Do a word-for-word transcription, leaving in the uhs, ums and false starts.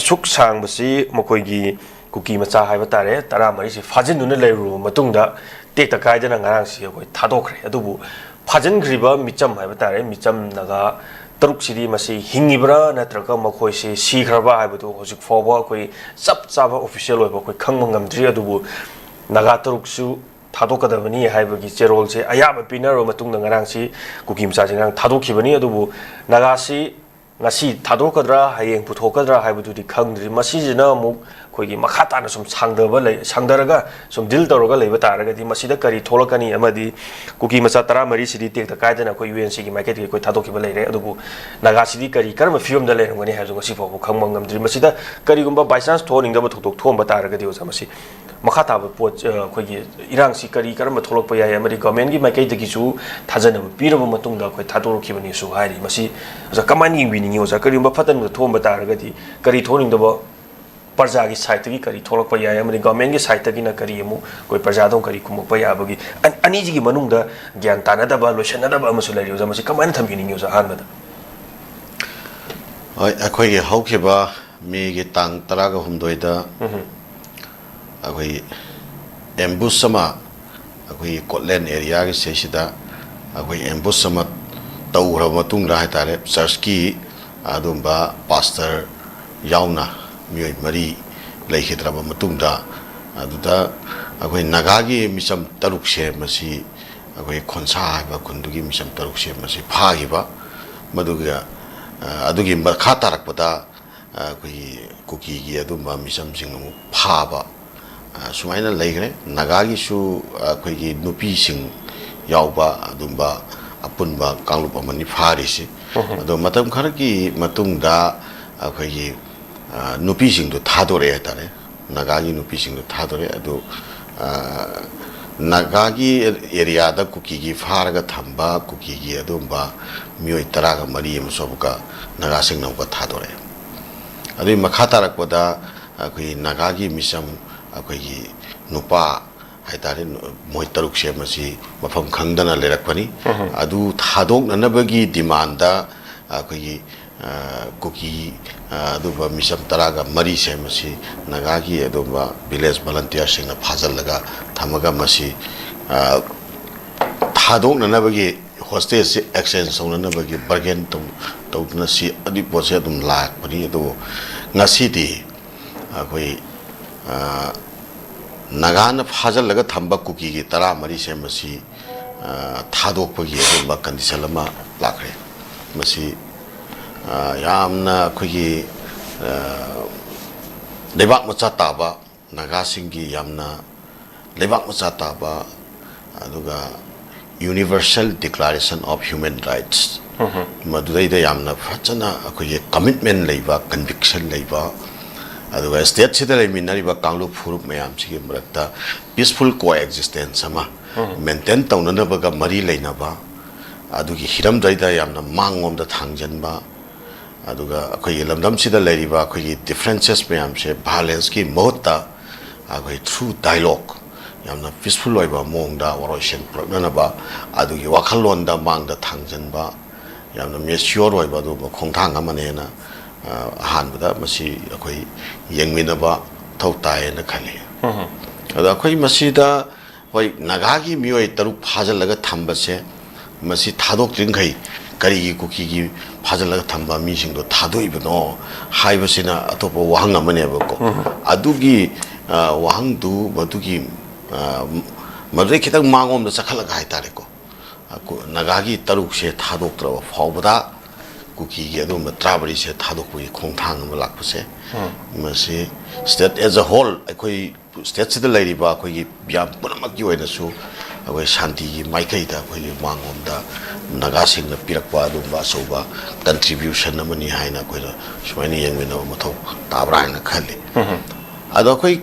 ꯁꯨꯛ ꯁꯥꯡꯕꯁꯤ ꯃꯈꯣꯏꯒꯤ ꯀꯨꯀꯤ ꯃꯆꯥ ꯍꯥꯏꯕ ꯇꯥꯔꯦ, ꯇꯔꯥꯃꯔꯤꯁꯤ ꯐꯥꯖꯤꯟꯗꯨꯅ ꯂꯩꯔꯨꯔꯕ ꯃꯇꯨꯡꯗ, ꯇꯦꯛꯇ ꯀꯥꯏꯗꯅ ꯉꯔꯥꯡꯁꯤ ꯑꯩꯈꯣꯏ ꯊꯥꯗꯣꯛꯈ꯭ꯔꯦ꯫ ꯑꯗꯨꯕꯨ ꯐꯥꯖꯤꯟꯈ꯭ꯔꯤꯕ ꯃꯤꯆꯝ ꯍꯥꯏꯕ ꯇꯥꯔꯦ, ꯃꯤꯆꯝ ꯅꯥꯒꯥ ꯇꯔꯨꯛꯁꯤꯗꯤ ꯃꯁꯤ ꯍꯤꯡꯉꯤꯕ꯭ꯔꯥ ꯅꯠꯇ꯭ꯔꯒ ꯃꯈꯣꯏꯁꯤ ꯁꯤꯈ꯭ꯔꯕ ꯍꯥꯏꯕꯗꯨ ꯍꯧꯖꯤꯛ ꯐꯥꯎꯕ ꯑꯩꯈꯣꯏ ꯆꯞ ꯆꯥꯕ ꯑꯣꯐꯤꯁꯤꯌꯦꯜ ꯑꯣꯏꯕ ꯑꯩꯈꯣꯏ ꯈꯪꯕ ꯉꯝꯗ꯭ꯔꯤ꯫ ꯑꯗꯨꯕꯨ ꯅꯥꯒꯥ ꯇꯔꯨꯛꯁꯨ ꯊꯥꯗꯣꯛꯀꯗꯕꯅꯤ ꯍꯥꯏꯕꯒꯤ ꯆꯦꯔꯣꯜꯁꯦ ꯑꯌꯥꯕ ꯄꯤꯅꯔꯕ ꯃꯇꯨꯡꯗ ꯉꯔꯥꯡꯁꯤ ꯀꯨꯀꯤ ꯃꯆꯥꯁꯤ ꯉꯔꯥꯡ ꯊꯥꯗꯣꯛꯈꯤꯕꯅꯤ꯫ ꯑꯗꯨꯕꯨ ꯅꯥꯒꯥꯁꯤ ꯉꯁꯤ ꯊꯥꯗꯣꯛꯀꯗ꯭ꯔꯥ, ꯍꯌꯦꯡ ꯄꯨꯊꯣꯛꯀꯗ꯭ꯔꯥ ꯍꯥꯏꯕꯗꯨꯗꯤ ꯈꯪꯗ꯭ꯔꯤ꯫ ꯃꯁꯤꯁꯤꯅ ꯑꯃꯨꯛ ꯑꯩꯈꯣꯏꯒꯤ ꯃꯈꯥ ꯇꯥꯅ ꯁꯨꯝ ꯁꯥꯡꯗꯕ ꯂꯩ, ꯁꯥꯡꯗꯔꯒ ꯁꯨꯝ ꯗꯤꯜ ꯇꯧꯔꯒ ꯂꯩꯕ ꯇꯥꯔꯒꯗꯤ ꯃꯁꯤꯗ ꯀꯔꯤ ꯊꯣꯛꯂꯛꯀꯅꯤ, ꯑꯃꯗꯤ ꯀꯨꯀꯤ ꯃꯆꯥ ꯇꯔꯥꯃꯔꯤꯁꯤꯗꯤ ꯇꯦꯛꯇ ꯀꯥꯏꯗꯅ ꯑꯩꯈꯣꯏ ꯌꯨ ꯑꯦꯟ ꯁꯤꯒꯤ ꯃꯥꯏꯀꯩꯗꯒꯤ ꯑꯩꯈꯣꯏ ꯊꯥꯗꯣꯛꯈꯤꯕ ꯂꯩꯔꯦ꯫ ꯑꯗꯨꯕꯨ ꯅꯥꯒꯥꯁꯤꯗꯤ ꯀꯔꯤ, ꯀꯔꯝꯕ ꯐꯤꯕꯝꯗ ꯂꯩꯔꯝꯒꯅꯤ ꯍꯥꯏꯕꯗꯨ ꯉꯁꯤ ꯐꯥꯎꯕ ꯈꯪꯕ ꯉꯝꯗ꯭ꯔꯤ꯫ ꯃꯁꯤꯗ ꯀꯔꯤꯒꯨꯝꯕ by chance ꯊꯣꯛꯍꯟꯅꯤꯡꯗꯕ ꯊꯧꯗꯣꯛ ꯊꯣꯛꯑꯝꯕ ꯇꯥꯔꯒꯗꯤ ꯑꯣꯖꯥ, ꯃꯁꯤ ꯃꯈꯥ ꯇꯥꯕ ꯄꯣꯠ, ꯑ, ꯑꯩꯈꯣꯏꯒꯤ ꯏꯔꯥꯡꯁꯤ ꯀꯔꯤ ꯀꯔꯝꯕ ꯊꯣꯛꯂꯛꯄ ꯌꯥꯏ, ꯑꯃꯗꯤ ꯒꯚꯔꯟꯃꯦꯟꯒꯤ ꯃꯥꯏꯀꯩꯗꯒꯤꯁꯨ ꯊꯥꯖꯅꯕ ꯄꯤꯔꯕ ꯃꯇꯨꯡꯗ ꯑꯩꯈꯣꯏ ꯊꯥꯗꯣꯔꯛꯈꯤꯕꯅꯤꯁꯨ ꯍꯥꯏꯔꯤ꯫ ꯃꯁꯤ ꯑꯣꯖꯥ ꯀꯃꯥꯏꯅ ꯌꯦꯡꯕꯤꯅꯤꯡꯉꯤ? ꯑꯣꯖꯥ, ꯀꯔꯤꯒꯨꯝꯕ ꯐꯠꯇꯅꯨꯡꯗ ꯊꯣꯛꯑꯝꯕ ꯇꯥꯔꯒꯗꯤ ꯀꯔꯤ ꯊꯣꯛꯍꯟꯅꯤꯡꯗꯕ, ꯄ꯭ꯔꯖꯥꯒꯤ ꯁꯥꯏꯠꯇꯒꯤ ꯀꯔꯤ ꯊꯣꯛꯂꯛꯄ ꯌꯥꯏ, ꯑꯃꯗꯤ ꯒꯚꯔꯟꯃꯦꯟꯒꯤ ꯁꯥꯏꯠꯇꯒꯤꯅ ꯀꯔꯤ ꯑꯃꯨꯛ ꯑꯩꯈꯣꯏ ꯄ꯭ꯔꯖꯥꯗ ꯑꯃꯨꯛ ꯀꯔꯤ ꯈꯨꯝꯃꯛꯄ ꯌꯥꯕꯒꯤ, ꯑꯟ-, ꯑꯅꯤꯁꯤꯒꯤ ꯃꯅꯨꯡꯗ ꯒ꯭ꯌꯥꯟ ꯇꯥꯅꯗꯕ, ꯂꯣꯏꯁꯟꯅꯗꯕ ꯑꯃꯁꯨ ꯂꯩꯔꯤ꯫ ꯑꯣꯖꯥ, ꯃꯁꯤ ꯀꯃꯥꯏꯅ ꯊꯝꯕꯤꯅꯤꯡꯉꯤ ꯑꯣꯖꯥ? ꯑꯍꯥꯟꯕꯗ꯫ ꯍꯣꯏ, ꯑꯩꯈꯣꯏꯒꯤ ꯍꯧꯈꯤꯕ ꯃꯦꯒꯤ ꯇꯥꯡ ꯇꯔꯥꯒ ꯍꯨꯝꯗꯣꯏꯗ ꯎꯝ꯫ ꯑꯩꯈꯣꯏ ꯑꯦꯝꯕꯨꯁ ꯑꯃ, ꯑꯩꯈꯣꯏꯒꯤ ꯀꯣꯠꯂꯦꯟ ꯑꯦꯔꯤꯌꯥꯒꯤ ꯁꯤꯗꯩꯁꯤꯗ ꯑꯩꯈꯣꯏ ꯑꯦꯝꯕꯨꯁ ꯑꯃ ꯇꯧꯈ꯭ꯔꯕ ꯃꯇꯨꯡꯗ ꯍꯥꯏꯇꯥꯔꯦ, ꯆꯔꯆꯀꯤ ꯑꯗꯨꯝꯕ ꯄꯥꯁꯇꯔ ꯌꯥꯎꯅ ꯃꯤꯑꯣꯏ ꯃꯔꯤ ꯂꯩꯈꯤꯗ꯭ꯔꯕ ꯃꯇꯨꯡꯗ, ꯑꯗꯨꯗ ꯑꯩꯈꯣꯏ ꯅꯥꯒꯥꯒꯤ ꯃꯤꯆꯝ ꯇꯔꯨꯛꯁꯦ ꯃꯁꯤ ꯑꯩꯈꯣꯏ ꯈꯣꯟꯁꯥ ꯍꯥꯏꯕ ꯈꯨꯟꯗꯨꯒꯤ ꯃꯤꯆꯝ ꯇꯔꯨꯛꯁꯦ ꯃꯁꯤ ꯐꯥꯈꯤꯕ꯫ ꯃꯗꯨꯒ, ꯑ, ꯑꯗꯨꯒꯤ ꯃꯈꯥ ꯇꯥꯔꯛꯄꯗ, ꯑ, ꯑꯩꯈꯣꯏꯒꯤ ꯀꯨꯀꯤꯒꯤ ꯑꯗꯨꯝꯕ ꯃꯤꯆꯝꯁꯤꯡ ꯑꯃꯨꯛ ꯐꯥꯕ, ꯑ, ꯁꯨꯃꯥꯏꯅ ꯂꯩꯈ꯭ꯔꯦ꯫ ꯅꯥꯒꯥꯒꯤꯁꯨ, ꯑ, ꯑꯩꯈꯣꯏꯒꯤ ꯅꯨꯄꯤꯁꯤꯡ ꯌꯥꯎꯕ ꯑꯗꯨꯝꯕ ꯑꯄꯨꯟꯕ ꯀꯥꯡꯂꯨꯞ ꯑꯃꯅꯤ ꯐꯥꯔꯤꯁꯤ꯫ ꯎꯝ꯫ ꯑꯗꯣ ꯃꯇꯝ ꯈꯔꯒꯤ ꯃꯇꯨꯡꯗ ꯑꯩꯈꯣꯏꯒꯤ, ꯑ, ꯅꯨꯄꯤꯁꯤꯡꯗꯣ ꯊꯥꯗꯣꯔꯛꯑꯦ ꯍꯥꯏꯇꯥꯔꯦ꯫ ꯅꯥꯒꯥꯒꯤ ꯅꯨꯄꯤꯁꯤꯡꯗꯣ ꯊꯥꯗꯣꯔꯛꯑꯦ꯫ ꯑꯗꯨ, ꯑ, ꯅꯥꯒꯥꯒꯤ ꯑꯦꯔꯤꯌꯥꯗ ꯀꯨꯀꯤꯒꯤ ꯐꯥꯔꯒ ꯊꯝꯕ ꯀꯨꯀꯤꯒꯤ ꯑꯗꯨꯒꯨꯝꯕ ꯃꯤꯑꯣꯏ ꯇꯔꯥꯒ ꯃꯔꯤ ꯑꯃꯁꯨ ꯑꯃꯨꯛꯀ ꯅꯥꯒꯥꯁꯤꯡꯅ ꯑꯃꯨꯛꯀ ꯊꯥꯗꯣꯔꯛꯑꯦ꯫ ꯑꯗꯨꯒꯤ ꯃꯈꯥ ꯇꯥꯔꯛꯄꯗ ꯑꯩꯈꯣꯏꯒꯤ ꯅꯥꯒꯥꯒꯤ ꯃꯤꯆꯝ, ꯑꯩꯈꯣꯏꯒꯤ ꯅꯨꯄꯥ ꯍꯥꯏꯇꯥꯔꯦ, ꯃꯣꯏ ꯇꯔꯨꯛꯁꯦ ꯃꯁꯤ ꯃꯐꯝ ꯈꯪꯗꯅ ꯂꯩꯔꯛꯄꯅꯤ꯫ ꯎꯝ꯫ ꯑꯗꯨ ꯊꯥꯗꯣꯛꯅꯅꯕꯒꯤ ꯗꯤꯃꯥꯟꯗ ꯑꯩꯈꯣꯏꯒꯤ, ꯑ, ꯀꯨꯀꯤ ꯑ, ꯑꯗꯨꯒ ꯃꯤꯆꯝ ꯇꯔꯥꯒ ꯃꯔꯤꯁꯦ ꯃꯁꯤ ꯅꯥꯒꯥꯒꯤ ꯑꯗꯨꯒꯨꯝꯕ village volunteerꯁꯤꯡꯅ ꯐꯥꯖꯤꯜꯂꯒ ꯊꯝꯃꯒ ꯃꯁꯤ, ꯑ, ꯊꯥꯗꯣꯛꯅꯅꯕꯒꯤ, hostageꯁꯤ exchange ꯇꯧꯅꯅꯕꯒꯤ bargain ꯇꯧ-, ꯇꯧꯗꯨꯅ ꯁꯤ ꯑꯗꯨꯒꯤ ꯄꯣꯠꯁꯦ ꯑꯗꯨꯝ ꯂꯥꯛꯄꯅꯤ꯫ ꯑꯗꯨꯕꯨ ꯉꯁꯤꯗꯤ ꯑꯩꯈꯣꯏ, ꯑ, ꯅꯥꯒꯥꯅ ꯐꯥꯖꯤꯜꯂꯒ ꯊꯝꯕ ꯀꯨꯀꯤꯒꯤ ꯇꯔꯥꯃꯔꯤꯁꯦ ꯃꯁꯤ, ꯑ, ꯊꯥꯗꯣꯛꯄꯒꯤ ꯑꯗꯨꯒꯨꯝꯕ condition ꯑꯃ ꯂꯥꯛꯈ꯭ꯔꯦ꯫ ꯃꯁꯤ, ꯑ, ꯌꯥꯝꯅ ꯑꯩꯈꯣꯏꯒꯤ, ꯑ, ꯂꯩꯕꯥꯛ ꯃꯆꯥ ꯇꯥꯕ ꯅꯥꯒꯥꯁꯤꯡꯒꯤ ꯌꯥꯝꯅ ꯂꯩꯕꯥꯛ ꯃꯆꯥ ꯇꯥꯕ, ꯑꯗꯨꯒ Universal Declaration of Human Rights, ꯃꯗꯨꯗꯩꯗ ꯌꯥꯝꯅ ꯐꯖꯅ ꯑꯩꯈꯣꯏꯒꯤ commitment ꯂꯩꯕ, conviction ꯂꯩꯕ, ꯑꯗꯨꯒ stateꯁꯤꯗ ꯂꯩꯃꯤꯟꯅꯔꯤꯕ ꯀꯥꯡꯂꯨꯞ ꯐꯨꯔꯨꯞ ꯃꯌꯥꯝꯁꯤꯒꯤ ꯃꯔꯛꯇ peaceful coexistence ꯑꯃ maintain ꯇꯧꯅꯅꯕꯒ ꯃꯔꯤ ꯂꯩꯅꯕ, ꯑꯗꯨꯒꯤ ꯍꯤꯔꯝꯗꯩꯗ ꯌꯥꯝꯅ ꯃꯥꯡꯂꯣꯝꯗ ꯊꯥꯡꯖꯟꯕ, ꯑꯗꯨꯒ ꯑꯩꯈꯣꯏꯒꯤ ꯂꯝꯗꯝꯁꯤꯗ ꯂꯩꯔꯤꯕ ꯑꯩꯈꯣꯏꯒꯤ differences ꯃꯌꯥꯝꯁꯦ violenceꯀꯤ ꯃꯍꯨꯠꯇ ꯑꯩꯈꯣꯏ through dialogue ꯌꯥꯝꯅ peaceful ꯑꯣꯏꯕ ꯃꯑꯣꯡꯗ ꯋꯥꯔꯣꯏꯁꯤꯟ ꯄꯨꯔꯛꯅꯅꯕ, ꯑꯗꯨꯒꯤ ꯋꯥꯈꯜꯂꯣꯟꯗ ꯃꯥꯡꯗ ꯊꯥꯡꯖꯟꯕ, ꯌꯥꯝꯅ mature ꯑꯣꯏꯕ ꯑꯗꯨꯒꯨꯝꯕ ꯈꯣꯡꯊꯥꯡ ꯑꯃꯅꯦꯅ, ꯑ, ꯑꯍꯥꯟꯕꯗ ꯃꯁꯤ ꯑꯩꯈꯣꯏ ꯌꯦꯡꯃꯤꯟꯅꯕ ꯃꯊꯧ ꯇꯥꯏꯌꯦꯅ ꯈꯜꯂꯤ꯫ ꯑꯗꯣ ꯑꯩꯈꯣꯏ ꯃꯁꯤꯗ ꯍꯣꯏ, ꯅꯥꯒꯥꯒꯤ ꯃꯤꯑꯣꯏ ꯇꯔꯨꯛ ꯐꯥꯖꯤꯜꯂꯒ ꯊꯝꯕꯁꯦ, ꯃꯁꯤ ꯊꯥꯗꯣꯛꯇ꯭ꯔꯤꯈꯩ ꯀꯔꯤꯒꯤ ꯀꯨꯀꯤꯒꯤ ꯐꯥꯖꯤꯜꯂꯒ ꯊꯝꯕ ꯃꯤꯁꯤꯡꯗꯣ ꯊꯥꯗꯣꯛꯏꯕꯅꯣ ꯍꯥꯏꯕꯁꯤꯅ ꯑꯇꯣꯞꯄ ꯋꯥꯍꯪ ꯑꯃꯅꯦꯕꯀꯣ꯫ ꯑꯗꯨꯒꯤ, ꯑ, ꯋꯥꯍꯪꯗꯨ ꯃꯗꯨꯒꯤ, ꯑ, ꯃꯗꯨꯗꯩ ꯈꯤꯇꯪ ꯃꯥꯡꯂꯣꯝꯗ ꯆꯈꯠꯂꯒ ꯍꯥꯏꯇꯥꯔꯦꯀꯣ, ꯑ, ꯀꯨ-, ꯅꯥꯒꯥꯒꯤ ꯇꯔꯨꯛꯁꯦ ꯊꯥꯗꯣꯛꯇ꯭ꯔꯕ ꯐꯥꯎꯕꯗ ꯀꯨꯀꯤꯒꯤ ꯑꯗꯨꯒꯨꯝꯕ ꯇꯔꯥꯃꯔꯤꯁꯦ ꯊꯥꯗꯣꯛꯄꯒꯤ ꯈꯣꯡꯊꯥꯡ ꯑꯃ ꯂꯥꯛꯄꯁꯦ, ꯃꯁꯤ state as a whole, ꯑꯩꯈꯣꯏ stateꯁꯤꯗ ꯂꯩꯔꯤꯕ ꯑꯩꯈꯣꯏꯒꯤ ꯃꯤꯌꯥꯝ ꯄꯨꯝꯅꯃꯛꯀꯤ ꯑꯣꯏꯅꯁꯨ ꯑꯩꯈꯣꯏ ꯁꯥꯟꯇꯤꯒꯤ ꯃꯥꯏꯀꯩꯗ ꯑꯩꯈꯣꯏꯒꯤ ꯃꯥꯡꯂꯣꯝꯗ ꯅꯥꯒꯥꯁꯤꯡꯅ ꯄꯤꯔꯛꯄ ꯑꯗꯨꯒꯨꯝꯕ ꯑꯆꯧꯕ contribution ꯑꯃꯅꯤ ꯍꯥꯏꯅ ꯑꯩꯈꯣꯏꯅ ꯁꯨꯃꯥꯏꯅ ꯌꯦꯡꯃꯤꯟꯅꯕ ꯃꯊꯧ ꯇꯥꯕ꯭ꯔꯥ ꯍꯥꯏꯅ ꯈꯜꯂꯤ꯫ ꯑꯗꯣ ꯑꯩꯈꯣꯏ